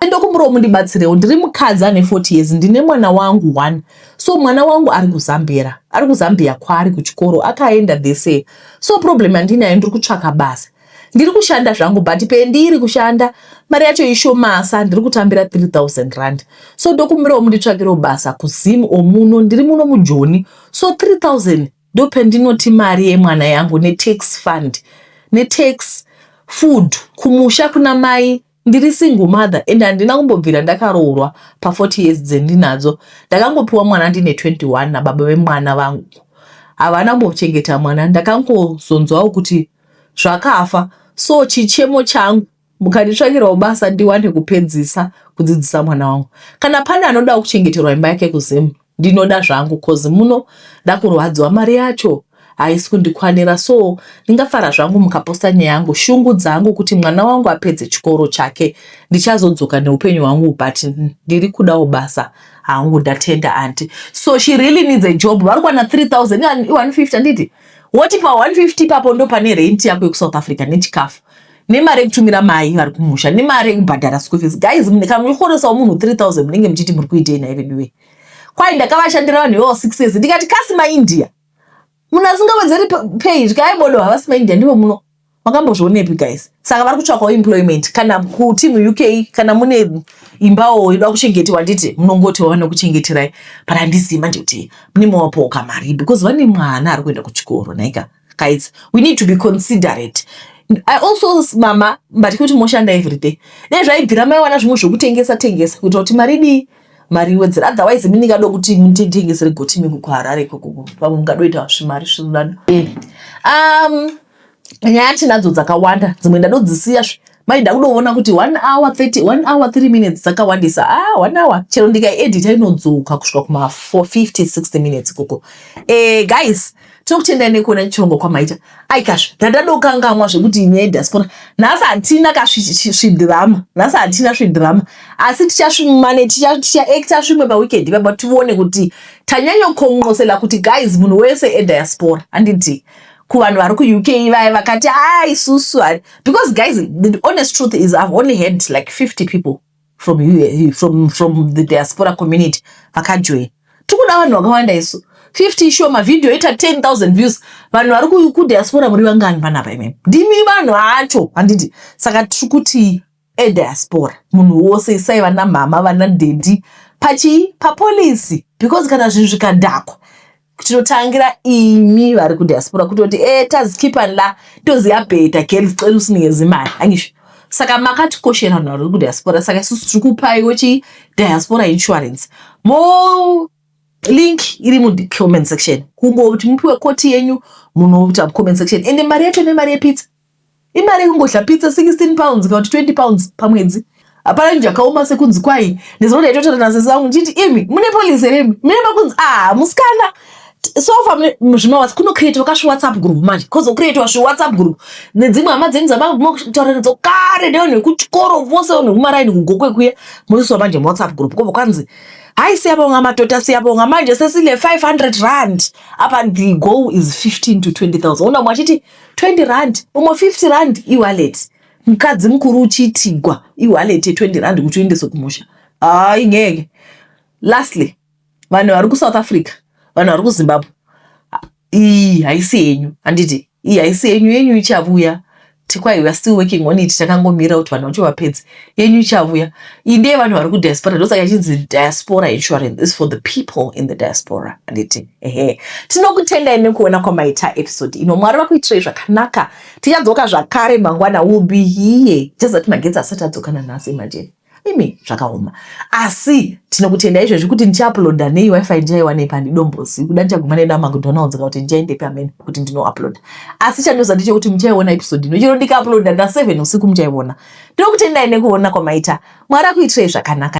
Ndokumburawo mundibatsirewo. Ndiri mukadzi ane 40 years, ndine mwana wangu one. So mwana wangu ari kuZambia, ari kuZambia kwaari kuchikoro, akaenda this year. So problem yandinayo, ndiri kutsvaka basa. Ndiri kushanda zvangu, but pendiri kushanda mari yacho ishomasa, ndiri kutambira 3000 rand. So ndokumbirawo munditsvakirewo basa kuZim omuno, ndiri muno muJoni. So 3000 ndopendinoti mari yemwana yangu netax fund netax, food kumusha kuna mai. Ndiri single mother and handina kumbobvira ndakaroorwa pa40 years dzendinadzo. Ndakangopiwa mwana ndine 21 nababa vemwana vangu, havana kumbochengeta mwana. Ndakangozonzwawo kuti zvakafa. So chichemo changu, mukanditsvakirawo basa ndiwane kupedzisa kudzidzisa mwana wangu. Kana pane anoda kuchengeterwa imba yake kuZim, ndinoda zvangu, 'cause muno ndakurwadziwa, mari yacho haisi kundikwanira. So ndingafara zvangu mukaposta nyaya yangu, shungu dzangu kuti mwana wangu apedze chikoro chake, ndichazodzoka neupenyu hwangu, but ndiri kudawo basa hangu. Ndatenda, auntie. So she really needs a job. Vari kuwana 3150, handiti? Woti pa150 ipapo ndo pane rent yako yekuSouth Africa, nechikafu, nemari yekutumira mai vari kumusha, nemari yekubhadhara school fees. Guys, kana muchikoresawo munhu 3000, munenge muchiti muri kuitei nai veduwe? Kwai ndakavashandira vanhu ivawo 6 years, ndikati kasi maIndia munhu asingawedzeri pay. Zvikaibodo, havasi maIndia, ndivo muno. Makambozvionepi, guys? Saka vari kutsvakawo employment kana kuti muUK, kana mune imbawo inoda kuchengetewa, nditi munongoti vava nokuchengeterai. But handizivi manje kuti mune mawapoka mari, because vane mwana ari kuenda kuchikoro naika. Guys, we need to be considerate. I also, mama, but kuti moshanda everyday, dai zvaibvira maiwana zvimwe zvokutengesa tengesa kuitira kuti mari dii, mari iwedzera. Otherwise miningado kuti mutengesere goti mingu kuHarare ikoko, pamwe mungadoita zvimari zvinodado. Nyaya tinadzo dzakawanda, dzimwe ndadodzisiya mai ndakudoona kuti 1 hour 30, 1 hour 3 minutes dzakawandisa. Ah, 1 hour chero ndikaiedita inodzoka kusvika kuma 450 60 minutes ikoko. Guys, tinokutendai nekuona chirongwa kwamaita. Aikazve ndandadokangamwa zvekuti nyaya yediaspora nhasi hatina kasvidhirama, nhasi hatina svidhirama, asi tichasvimane, tichaacta zvimwe paweekend ipapa, tione kuti tanyanyokonqosela kuti, guys, munhu wese ediaspora, handiti? Kuvanhu vari kuUK vaya vakati a isusu, because guys, the honest truth is I've only had like 50 people from the diaspora community vakajoin. Tikuda vanhu vakawanda isu. 50 ishoma, vhidhiyo ita 10,000 views. Vanhu vari kudiaspora muri vangani panapa imemi? Ndimi vanhu vacho, handiti? Saka tiri kuti ediaspora, munhu wose, isai vana mama, vana daddy pachii, papolicy, because kana zvinhu zvikadhakwa, tinotangira imi vari kudiaspora kutoti e tazikhipani la toziyabhedha girls, cela usinikeze imali, angisho? Saka makatikoshera vanhu vari kudiaspora. Saka isusu tiri kupaiwo chi diaspora insurance mo link iri mucomment section. Kungoti mupiwe quote yenyu, munoita comment section. Ende mari yacho nemari yepizza, imari yekungodla pizza, £16 kana kuti £20 pamwedzi. Hapana chinhu chakaoma sekunzi kwai ndizoti ndaitotaura nasisi vangu ndichiti, "Imi mune policy here? Imi mune makunzi, ah, musikana." So far zvimawhatsapp kunocreatwa kasviWhatsApp group manje, kozocreatwa sviWhatsApp group nedzimwe hama dzenyu dzamamotaura nadzo kare, nevanhu vekuchikoro vose, vanhu vekumaraini kuGokwe kuya, muiswa manje muWhatsApp group. Kobva kwanzi, "Hayi, siyabonga madoda, siyabonga." Manje sesile 500 rand apa, the goal is 15 to 20,000. Una mwe achiti 20 rand, umwe 50 rand ewallet. Mukadzi mukuru uchiitigwa iwallet ye20 rand kuti uendese kumusha, hayi ngeke. Lastly, vanhu vari kuSouth Africa, vanhu vari kuZimbabwe, iyi haisi yenyu, handiti? Iyi haisi yenyu, yenyu ichavuya. Tikwai, we are still working on it, takangomira kuti vanhu vacho vapedze. Yenyu ichavuya. Iyi ndeye vanhu vari kudiaspora, ndosaka ichinzi diaspora insurance, is for the people in the diaspora, handiti? Ehe, tinokutendai nekuona kwamaita episode ino. Mwari vakuitirai zvakanaka. Tichadzoka zvakare mangwana, will be here. Chazati magetsi asati adzoka nanhasi, imagine imi, zvakaoma. Asi tinokutenda izvezvi kuti ndichauploada nei, WiFi ndichaiwanei pandidombozi kuda, ndichaguma nenda McDonald's kana kuti ndichaendepi amene kuti ndinouploada. Asi chandoza ndechekuti muchaiona episode ino, chero ndikauploada na7 usiku muchaiona. Ndinokutendai nekuona kwamaita. Mwari akuitirai zvakanaka.